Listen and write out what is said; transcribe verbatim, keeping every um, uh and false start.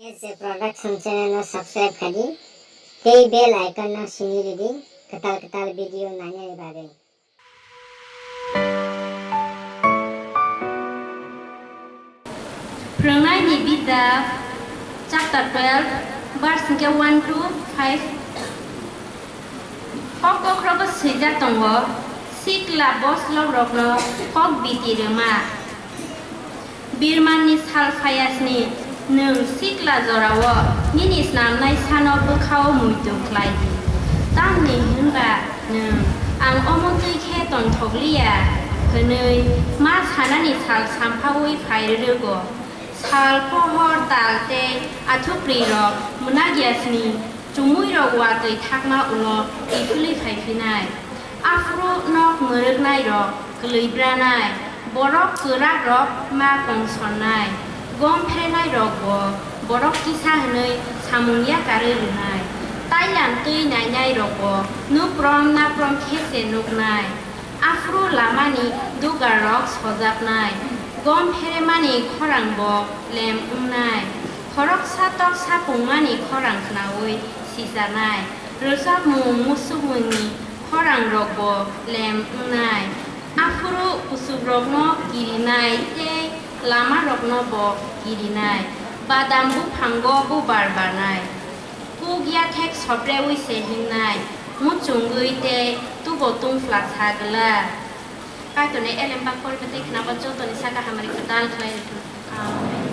Production channel no subscribe khai di, tei bell icon no sini ridi, kwtal kwtal video nainani bagwi. Phwrwngnaini bijap, chapter twelve, verse hwnkhe one to five. Kok bokhorogo swijak tongo, sikla boslokrokno kok biti rwma. Birmanni sal phaiya sini nwng sikla jorao nini snamnai sano bwkhao muitu khlai di. Tamni hwn ba nwng, "Ang omo twi khe tongthok liya," hwnwi ma sanani sal samphaui phai rwgo. Sal, pohor, tal tei athukri rok mwnakya sini chumui rok watwi thakma ulo kiphilwi phai phinai. Aphuru nok mwrwknai rok kwlwi branai, borok kwrak rok ma kongsonnai, gom pherenai rok bo borok kisa hwnwi samung yakarwi rwnai, tailam twi nainai rok bo nukprom naprom khe se nuknai. Aphuru lamani dugarrok sojapnai, gom pheremani khorang bo lem wngnai, khoroksa tok sapungmani khorang khnaui sichanai, rwchapmung musukmungni khorangrok bo lem wngnai. Aphuru kuchukrokno kirinai tei lamarokno bo kirinai, badam buphango bubar barnai. Kuk yathek sopreui se hingnai, muchungwi tei tubo tungphla sa glak. Kaitorni elem bak poribotwi khnaba jotoni saka hamari kwtal khlai rwthwng. Amen.